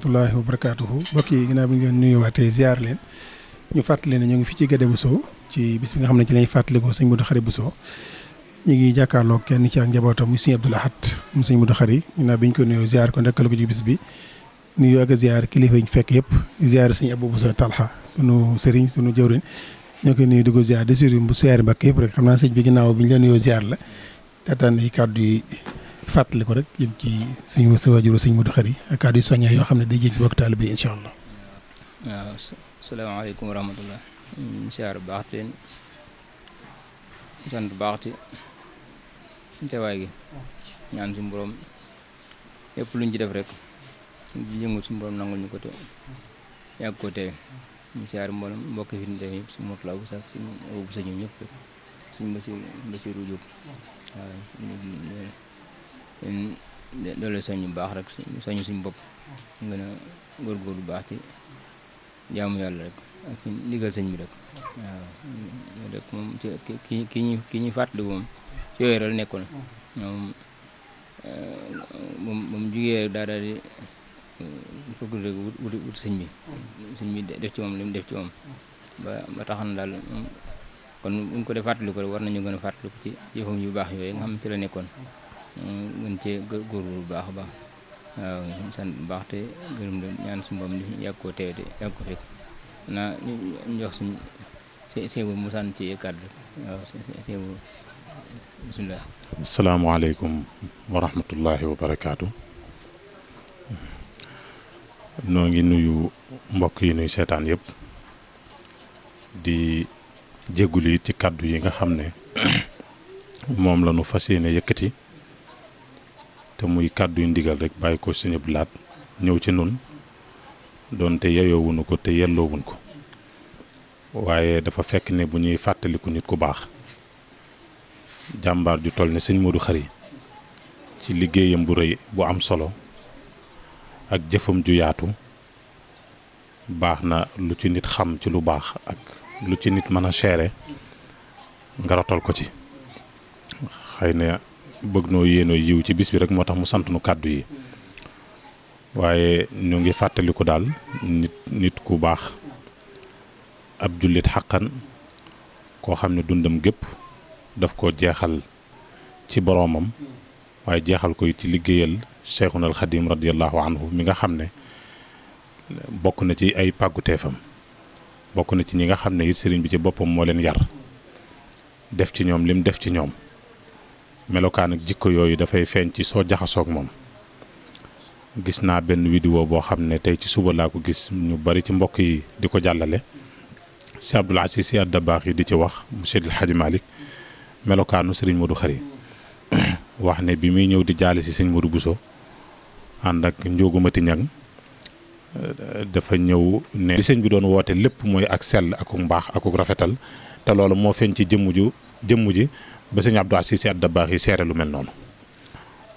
rahmatullahi wa barakaatuhu mbokk yi ginnaaw bi ñu leen nuyuwaatee ziar leen ñu fàttali ne ñu ngi fi ci Guédé Bousso ci bis bi nga xam ne ci lañuy fàttalikoo sëñ Modou Khary Bousso ñu ngi jàkkaarloo kenn ci ak njabootam muy sëñ Abdoul Ahad mu sëñ Modou Khary ginnaaw bi ñu ko nuyoo ziar ko ndekkal ko ci bis bi nuyu ak ziar kilifa yi ñu fekk yëpp ziar sëñ Abou Bousso Talha sunu sëriñ sunu jëwriñ ñoo koy nuyu di ko ziar di suri bu ziar mbakk yëpp rek xam naa sëñ bi ginnaaw bi ñu leen nuyoo ziar la daataan yi kàddu yi fàttali ko rek jëm ci suñu waajur sëñ Modou Khary ak kàddu yu soññee yoo xam ne day jëm ci bokk taalibe bi incha allah. waaw salaamaaleykum wa rahmatullah siyaar bu baax teen sant bu baax ci teewaay gi ñaan suñu borom lépp luñ ci def rek yëngu suñu borom nangul ñu ko te yàgg koo teewe ñu siyaar mboolem mbokki fi ñu teew yëpp suñu motulaa bu sax suñu bu sa ñëw ñëpp rek suñu Basiru Jóob waaw doole soñu bu baax rek soñu suñu bopp gën a góorgóorlu bu baax ci jaamu yàlla rek ak ci ndigal sëñ bi rek waaw rek moom ci ki ñuy fàttaliku moom ci yooyu rek nekkoon moom jugee rek daal di fokk rek wut sëñ bi def ci moom li mu def ci moom ba tax na daal kon buñ ko dee fàttaliku rek war nañu gën a fàttaliku ci yëfam yu baax yooyu nga xam ne ci la nekkoon gën cee góorgóorlu bu baax a baax waaw sant bu baax te gërëm leen ñaan suñu borom di yàgg koo teewe te yàgg ko fekk naa ñu jox suñ seebu mu sant ci kàddu waaw seebu bisimilah. asalaamaaleykum wa rahmatullahi wa barakaatu. noo ngi nuyu mbokk yi nuy seetaan yëpp di jéggulu yi ci kàddu yi nga xam ne moom la nu fas yéene yëkkati te muy kàddu yu ndigal rek bàyyi ko suñu blaat ñëw ci nun doonte yeyoowuñu ko te yelloowuñ ko waaye dafa fekk ne bu ñuy fàttaliku nit ku baax jàmbaar ju toll ne sëñ Modou Khary ci liggéeyam bu rëy bu am solo ak jëfam ju yaatu baax na lu ci nit xam ci lu baax ak lu ci nit mën a seere nga rotal ko ci xëy na bëgg noo yéenoo yiw ci bis bi rek moo tax mu sant nu kàddu yi waaye ñu ngi fàttaliku daal nit ku baax ab jullit xaqan koo xam ne dundam gépp daf ko jeexal ci boroomam waaye jeexal ko ci liggéeyal Cheikhuna al Xadim radiyallahu anhu mi nga xam ne bokk na ci ay pàgguteefam bokk na ci ñi nga xam ne it sëriñ bi ci boppam moo leen yar def ci ñoom lim def ci ñoom melokaan ak jikko yooyu dafay feeñ ci soo jaxasoog moom. gis naa benn vidéo boo xam ne tey ci suba laa ko gis ñu bari ci mbokk yi di ko jàllale si Abdoul Aziz Sy Dabakh yi di ci wax monsieur El Hadji Malick melokaanu sëriñ Modou Khary wax ne bi muy ñëw di jaale si sëñ Modou Bousso ànd ak njóogumati ñang dafa ñëw ne li sëñ bi doon woote lépp mooy ak sell akuk mbaax akuk rafetal te loolu moo feeñ ci jëmm ji ba sëñ Abdoul Aziz Sy Dabakh yi seere lu mel noonu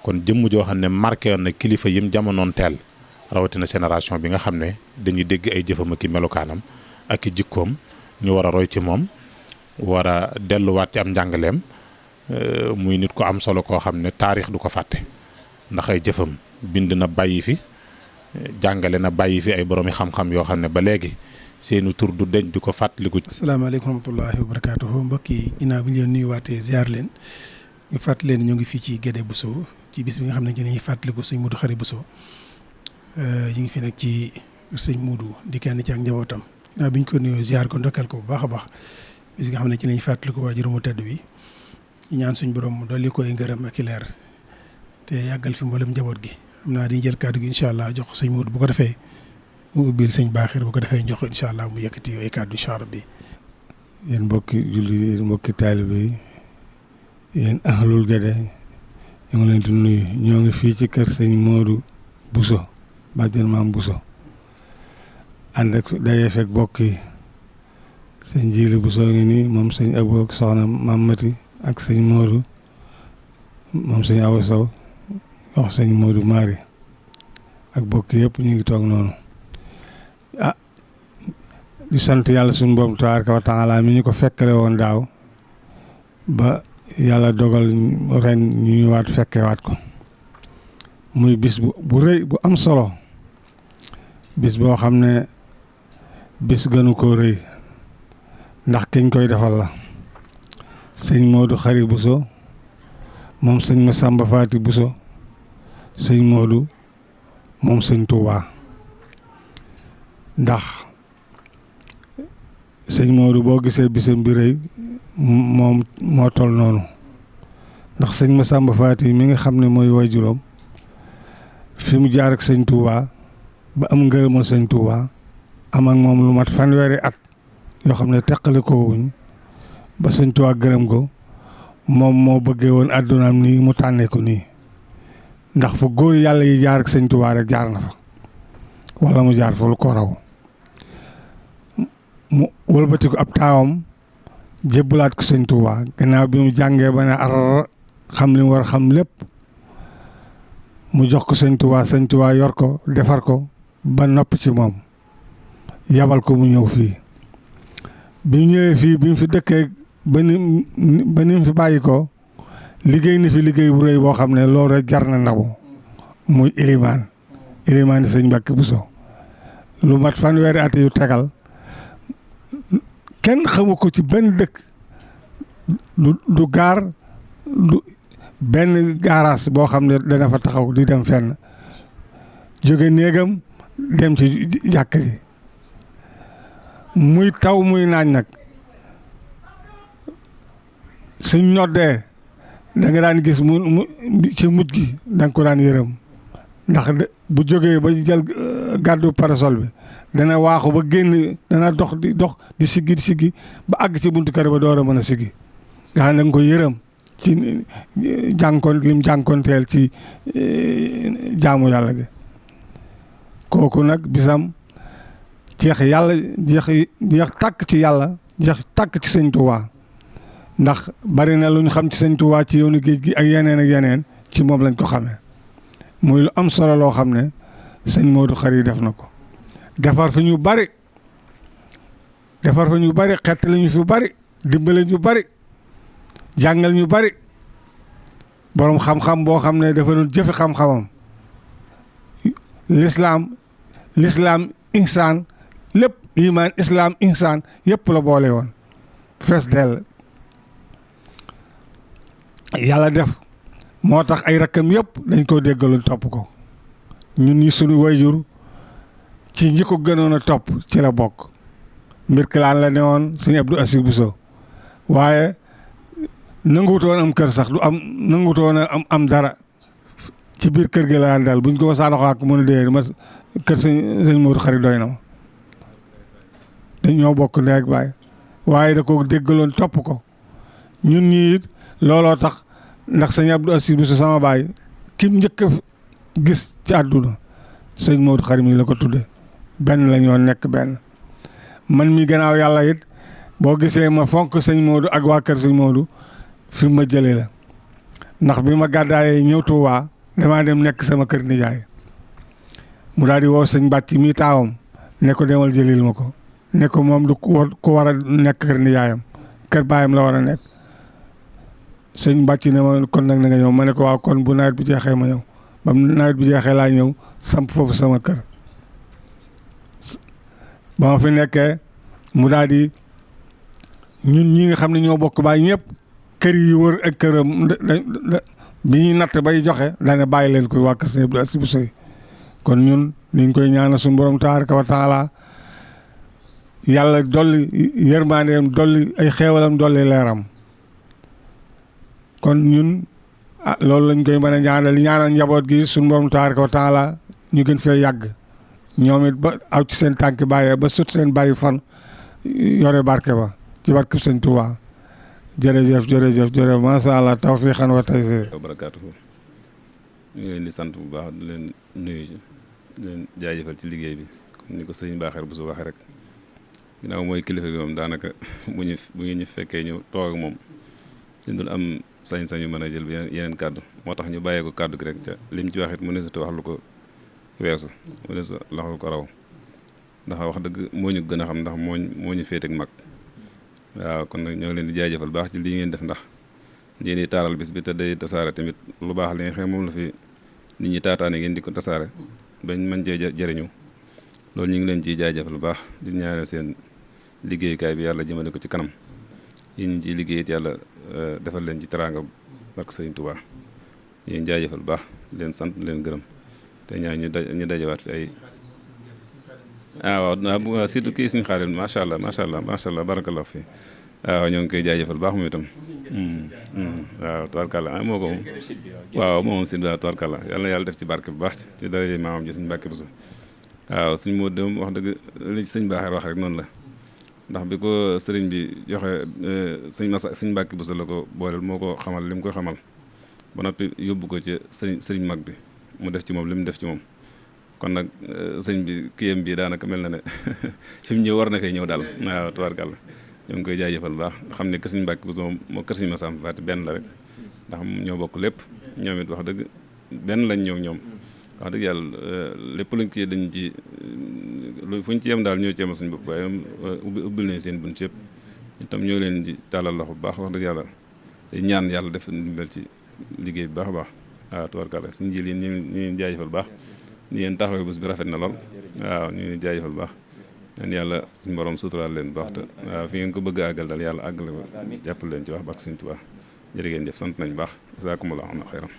kon jëmm joo xam ne marqué woon na kilifa yim jamonoon teel rawatina génération bi nga xam ne dañuy dégg ay jëfam ak i melokaanam ak i jikkoom ñu war a roy ci moom war a delluwaat ci am njàngaleem muy nit ko am solo koo xam ne taarix du ko fàtte ndax ay jëfam bind na bàyyi fi jàngale na bàyyi fi ay boroomi xam-xam yoo xam ne ba léegi seenu tur du deñ di ko fàttaliku. asalaamaaleykum wa rahmatullahi wa barakaatuhu mbokk yi ginnaaw bi ñu leen nuyuwaatee ziar leen ñu fàttali leen ñu ngi fii ci Guédé Bousso ci bis bi nga xam ne ci la ñuy fàttaliku sëñ Modou Khary Bousso ñu ngi fi nag ci sëñ Modou di kenn ci ak njabootam ginnaaw bi ñu ko nuyoo ziar ko ndokkal ko bu baax a baax bis bi nga xam ne ci la ñuy fàttaliku waajur mu tedd bi ñaan suñ borom mu dolli koy ngërëm ak i leer te yàggal fi mboolem njaboot gi xam naa dañuy jël kàddu gi incha allah jox sëñ Modou bu ko defee mu ubbil sëñ Baaxir bu ko defee jox ko incha allah mu yëkkati ay kàddu incha allah bi. yéen mbokki julli yéen mbokki taalibe yi yéen ahlul Guédé ñu ngi leen di nuyu ñoo ngi fii ci kër sëñ Modou Bousso bàjjen maam Bousso ànd ak dayee fekk bokk yi sëñ Jili Bousso ngi nii moom sëñ Abo ak soxna maam Mati ak sëñ Modou moom sëñ Awa Sow wax sëñ Modou Mari ak bokk yëpp ñu ngi toog noonu di sant yàlla suñu borom tabaaraka wa taala mi ñu ko fekkale woon daaw ba yàlla dogal ren ñu ñëwaat fekkewaat ko muy bis bu rëy bu am solo bis boo xam ne bis gënu koo rëy ndax kiñ koy defal la sëñ Modou Khary Bousso moom sëñ Massamba Faty Bousso sëñ Modou moom sëñ Touba ndax sëñ Modou boo gisee bisam bi rëy moom moo toll noonu ndax sëñ Massamba Faty mi nga xam ne mooy waajuram fi mu jaar ak sëñ Touba ba am ngërëmal sëñ Touba am ak moom lu mat fanweeri at yoo xam ne teqale ko wuñ ba sëñ Touba gërëm ko moom moo bëggee woon addunaam nii mu tànnee ko nii ndax fu góor yàlla yi jaar ak sëñ Touba rek jaar na fa wala mu jaar fa lu ko raw mu wëlbati ko ab taawam jébbalaat ko sëñ Touba gannaaw bi mu jàngee ba ne ar xam li mu war a xam lépp mu jox ko sëñ Touba yor ko defar ko ba noppi ci moom yabal ko mu ñëw fii bi mu ñëwee fii bi mu fi dëkkee ba ni mu fi bàyyi ko liggéey na fi liggéey bu rëy boo xam ne loolu rek jar na ndabu muy ilimaan di sëñ Mbàkke Bousso lu mat fanweeri at yu tegal kenn xamu ko ci benn dëkk du gaar du benn gaaraas boo xam ne dana fa taxaw di dem fenn jóge néegam dem ci jàkk ji muy taw muy naaj nag suñ noddee da nga daan gis mu ci mujj gi da nga ko daan yërëm ndax bu jógee ba jël gàddu parasol bi dana waaxu ba génn dana dox di siggi ba àgg ci buntu kër ba door a mën a siggi nga xam ne da nga ko yërëm ci lim jànkoonteel ci jaamu yàlla gi kooku nag bisam jeex tàkk ci yàlla jeex tàkk ci sëñ Touba ndax bari na lu ñu xam ci sëñ Touba ci yoonu géej gi ak yeneen ci moom lañ ko xamee muy lu am solo loo xam ne sëñ Modou Khary def na ko defar fi ñu bari xett la ñu fi bari dimbale ñu bari jàngal ñu bari borom xam-xam boo xam ne dafa doon jëfe xam-xamam lislaam insaan lépp iman islam insaan yëpp la boole woon fees dell yàlla def moo tax ay rakkam yëpp dañ koo déggaloon topp ko ñun ñi sunu wayjur ci ñi ko gënoon a topp ci la bokk mbir kilaan la ne woon sëñ Abdou Assis Bousso waaye nanguwutoon am kër sax nanguwutoon am dara ci biir kër gi la daan dal buñ ko ma saano xaak mën a dee ma kër sëñ Modou Khary doy na ma dañ ñoo bokk ndey ak baay waaye da ko déggaloon topp ko ñun ñii it looloo tax ndax sëñ Abdou Assis Bousso sama baay kim njëkk a gis ci àdduna sëñ Modou Khary mi la ko tudde benn la ñoo nekk benn man mi gannaaw yàlla it boo gisee ma fonk sëñ Modou ak waa kër sëñ Modou fi ma jëlee la ndax bi ma gàddaayee ñëw Tuubaa damaa dem nekk sama kër nijaay mu daal di woo sëñ Bàcci mi taawam ne ko demal jëlil ma ko ne ko moom du ku war a nekk kër nijaayam kër baayam la war a nekk sëñ Bàcci ne ma kon nag na nga ñëw ma ne ko waaw kon bu nawet bi jeexee ma ñëw ba nawet bi jeexee laa ñëw samp foofu sama kër ba ma fi nekkee mu daal di ñun ñi nga xam ne ñoo bokk baay ñëpp kër yi wër ak këram bi ñuy natt bay joxe daane bàyyi leen koy waa kër sëñ Abdou Assis Bousso kon ñun liñ koy ñaanal suñu borom tabaraka wa taala yàlla dolli yërmandeem dolli ay xeewalam dolli leeram kon ñun loolu lañ koy mën a ñaanal njaboot gi suñu borom tabaraka wa taala ñu gën fee yàgg ñoom it ba aw ci seen tànk bàyyee ba sut seen bàyyi fan yore barke ba ci barke sëñ Touba jërëjëf masha Allah tawfiqan wa taysir barakaatuhu ñu ngi leen di sant bu baax di leen nuyu di leen jaajëfal ci liggéey bi comme ni ko sëriñ Bakher Bousso waxee rek ginnaaw mooy kilifa gi moom daanaka bu ngeen ñu fekkee ñu toog ak moom ñu dul am sañ-sañu mën a jël yeneen kàddu moo tax ñu bàyyee ko kàddu gi rek ca lim ci wax it mu ne sa wax lu ko weesu mu ne sa lax lu ko raw ndax wax dëgg moo ñu gën a xam ndax moo ñu féete ak mag waaw kon nag ñoo ngi leen di jaajëfal baax ci lii ngeen def ndax ngeen di taaral bis bi te day tasaare tamit lu baax li nga xam moom la fi nit ñi taataane ngeen di ko tasaare bañ mën cee jëriñu loolu ñu ngi leen ciy jaajëfal lu baax di ñaanal seen liggéeyukaay bi yàlla jëmale ko ci kanam yi ñu ciy liggéey it yàlla defal leen ci teraanga barke Sëriñ Tuubaa yéen jaajëfal bu baax leen sant leen gërëm te ñaan ñu dajawaat fi ay waaw surtout kii suñu xaalis macha allah barakallahu fi waaw ñoo ngi koy jaajëfal baax moom itam waaw tubaarkàlla moo ko moom si waaw tubaarkàlla yàlla def ci barke bu baax ci daraje maamam ji suñu Mbàkke Buso waaw suñ moo dem wax dëgg li ci sëñ Baaxeer wax rek noonu la ndax bi ko sëriñ bi joxe sëñ Mbàkke Buso la ko booleel moo ko xamal li mu koy xamal ba noppi yóbbu ko ci sëriñ mag bi mu def ci moom li mu def ci moom kon nag sëñ bi kiyam bi daanaka mel na ne fi mu ñëw war na fee ñëw daal waaw tubaarkàlla ñoo ngi koy jaajëfal bu baax xam ne kër sëñ Mbàkke Buso moom moo kër sëñ Masamba Faati benn la rek ndax ñoo bokk lépp ñoom it wax dëgg benn lañ ñoom wax dëgg yàlla lépp luñ kii dañu ci fuñ ci yem daal ñoo ci yemal suñu bopp waaye ubbil nañ seen bunt yëpp itam ñoo leen di tàllal loxo bu baax wax dëgg yàlla te ñaan yàlla def ndimbal ci liggéey bu baax a baax waaw tubaarkàlla suñu jël yi ñu jaajëfal bu baax ni yéen taxawee bés bi rafet na lool waaw ñu ngi jaajëfal bu baax ñaan yàlla suñu borom suturaal leen bu baax te waaw fi ngeen ko bëgg a àggal daal yàlla àggale ko jàppal leen ci wax baax Sëriñ Tuubaa jërë ngeen jëf sant nañ baax jazaakumullahu xayran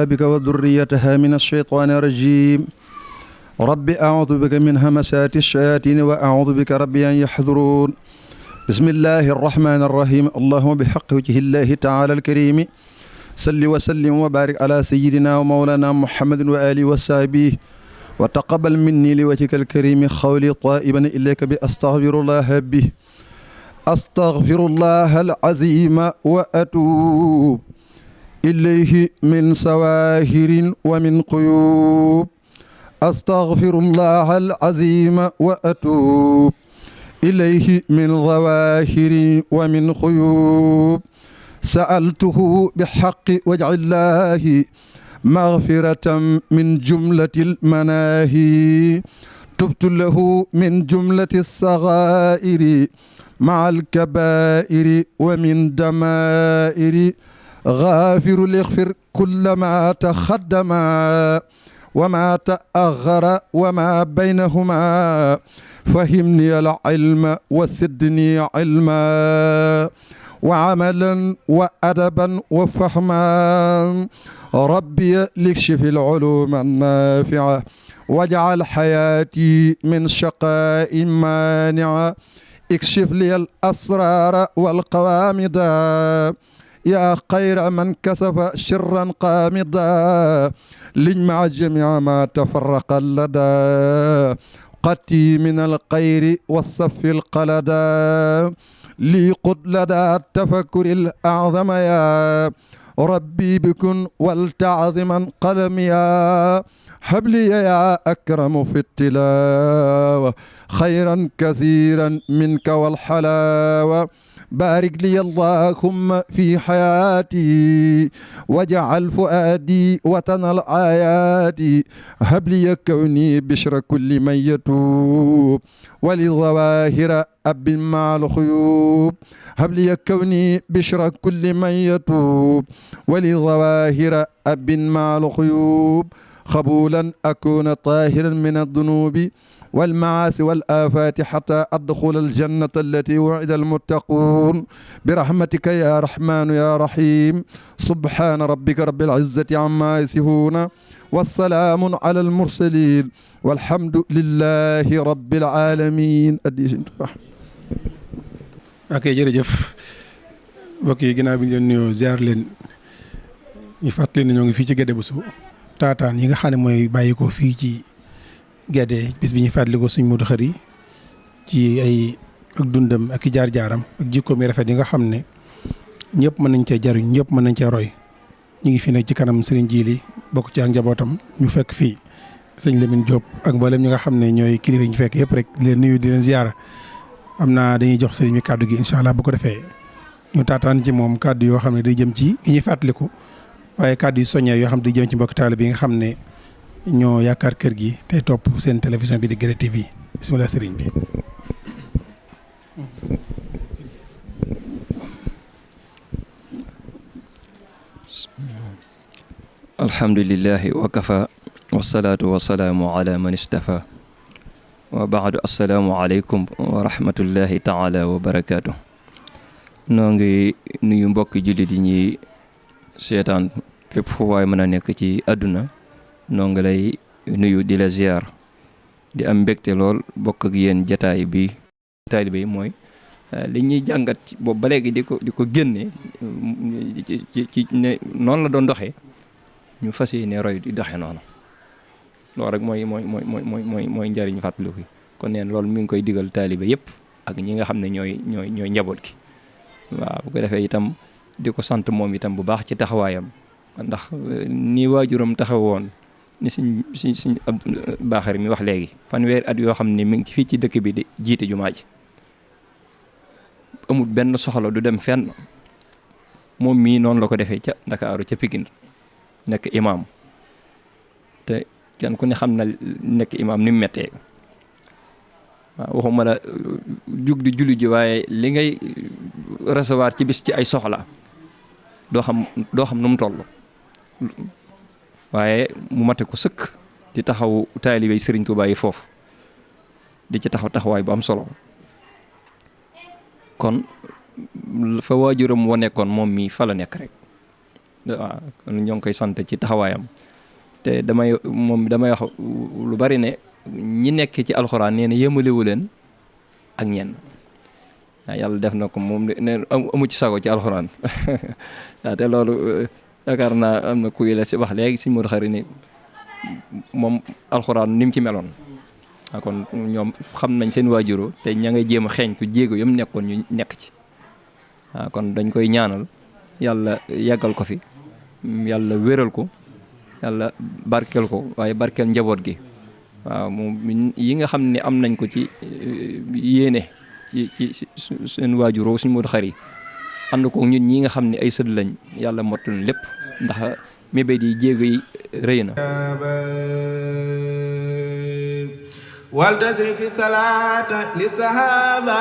bika wa durriyataha min ash-shaytaani rajim rabbi a'uudu bika min hamasaati ash-shayaatiini wa a'uudu bika rabbi an yahdurun bismillahi arrahmani arrahim allahumma bihaqqi wajhi llahi ta'ala al-karimi salli wa sallim wa barik ala sayyidina wa mawlana muhammadin wa alihi wa sahbihi wa taqabbal minni li wajhika al-karimi qawli taa'iban ilayka bi astaghfirullaha bihi astaghfirullaha al-azima wa atuub ilayhi min sawahirin wa min quyub astaghfirullaha al-azima wa atuub ilayhi min zawahirin wa min quyub sa'altuhu bihaqqi wajhillahi maghfiratan min jumlatil manaahi tubtu lahu min jumlati as-saghaa'iri مع الكبائر ومن دمائر غافر اغفر كل ما تقدم وما تأخر وما بينهما فهمني العلم وسدني علما وعملا وأدبا وفهما ربي لكشف العلوم النافعة واجعل حياتي من شقاء مانعة اكشف لي الأسرار والقوامدا يا خير من كسف شرا قامدا لجمع جميع ما تفرق لدى قتي من الخير والصف القلدا لي قد لدى التفكر الأعظم يا ربي بكن ولتعظما قلمي يا هب لي يا أكرم في التلاوة خيرا كثيرا منك والحلاوة بارك لي اللهم في حياتي واجعل فؤادي وطن الآيات هب لي كوني بشر كل من يتوب وللظواهر أب مع الخيوب هب لي كوني بشر كل من يتوب وللظواهر أب مع الخيوب قبولا أكون طاهرا من الذنوب والمعاصي والآفات حتى أدخل الجنة التي وعد المتقون برحمتك يا رحمن يا رحيم سبحان ربك رب العزة عما يصفون والسلام على المرسلين والحمد لله رب العالمين. ok jërëjëf mbokk yi ginnaaw bi ñu leen nuyoo ziar leen ñu fàttali ne ñoo ngi fii ci Guédé Bousso taataan yi nga xam ne mooy bàyyi ko fii ci Guédé bis bi ñu fàttaliku Sëñ Modou Khary ci ay ak dundam ak i jaar-jaaram ak jikkoom yi rafet yi nga xam ne ñëpp mën nañ cee jariñ ñëpp mën nañ cee roy ñu ngi fi nag ci kanam Serigne Djily bokk ci ak njabootam ñu fekk fii sëñ Lamine Diop ak mboolem ñi nga xam ne ñooy kilifa yi ñu fekk yëpp rek di leen nuyu di leen ziyaara am naa dañuy jox sëriñ mi kàddu gi incha allah bu ko defee ñu taataan ci moom kàddu yoo xam ne day jëm ci yi ñuy fàttaliku waaye kàddu yu soññee yoo xam ne day jëm ci mbokk taalibe yi nga xam ne ñoo yaakaar kër gi tey topp seen télévision bi di Guédé TV bisimilah sëriñ bi. alhamdulillahi wa kafa wasalaatu wasalaamu ala man istafa wa baadu assalaamu aleykum wa rahmatullahi taala wa barakaatu. noo ngi nuyu mbokki jullit yi ñuy seetaan fépp fu waay mën a nekk ci àdduna noo ngi lay nuyu di la ziar di am mbégte lool bokk ak yéen jataay bi mooy li ñuy jàngat boobu ba léegi di ko génne ci ne noonu la doon doxee ñu fas yéene roy di doxe noonu loolu rek mooy njariñ fàttaliku kon neen loolu mi ngi koy digal taalibe yëpp ak ñi nga xam ne ñooy njaboot gi waaw bu ko defee itam di ko sant moom itam bu baax ci taxawaayam ndax ni waajuram taxawoon ni suñ baaxar mi wax léegi fanweeri at yoo xam ne mi ngi fii ci dëkk bi di jiite jumaa ji amul benn soxla du dem fenn moom mii noonu la ko defee ca Ndakaaru ca Pikine nekk imaam te kenn ku ne xam na nekk imaam ni mu méttee waaw waxuma la jug di julli ji waaye li ngay recevoir ci bis ci ay soxla doo xam nu mu toll waaye mu mate ko sëkk di taxaw taalibe Sëriñ Tuubaa yi foofu di ci taxawaay bu am solo kon fa waajuram wa nekkoon moom mii fa la nekk rek waaw kon ñoo ngi koy sant ci taxawaayam te damay wax lu bari ne ñi nekk ci alxuraan nee na yëmalewu leen ak ñenn waaw yàlla def na ko moom ne amu ci sago ci alxuraan waaw te loolu yaakaar naa am na kuy la si wax léegi si Modou Khari ni moom alxuraan ni mu ci meloon waaw kon ñoom xam nañ seen waajuro te ña ngay jéem a xeeñtu jéego yam nekkoon ñu nekk ci waaw kon dañ koy ñaanal yàlla yàggal ko fi yàlla wéral ko yàlla barkeel ko waaye barkeel njaboot gi waaw moom yi nga xam ne am nañ ko ci yéene ci seen waajuroo suñu Modou Khari ànd ko ñun ñi nga xam ne ay sët lañ yàlla motul lépp ndax mébét yi jéego yi rëy na wal tasrifi salaata li sahaba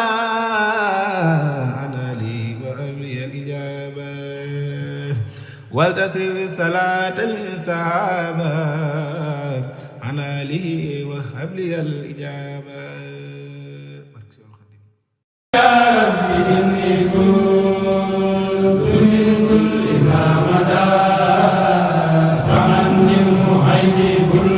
ana li wa abli al ijaba wal tasrifi salaata li sahaba ana li wa abli al ijaba ya rabbi inni kuntu min kulli ma mada fa anni muhaybibun